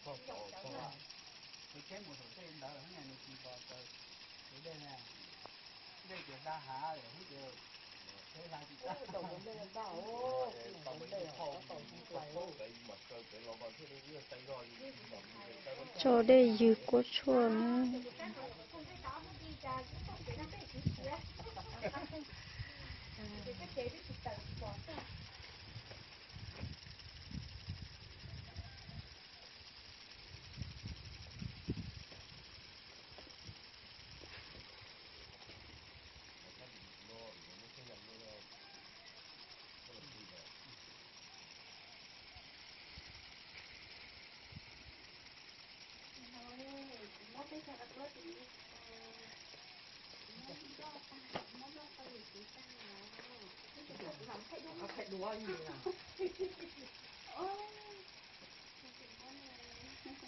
Txog tod txog, tus tsheb mus saum tej ntawd nws tsis npog taws tus dej na, dej ces da hav lawm xwb ces tsheb hla tsis tau. Tso dej ywg kuab tshuaj na. Thaij duab ib yam.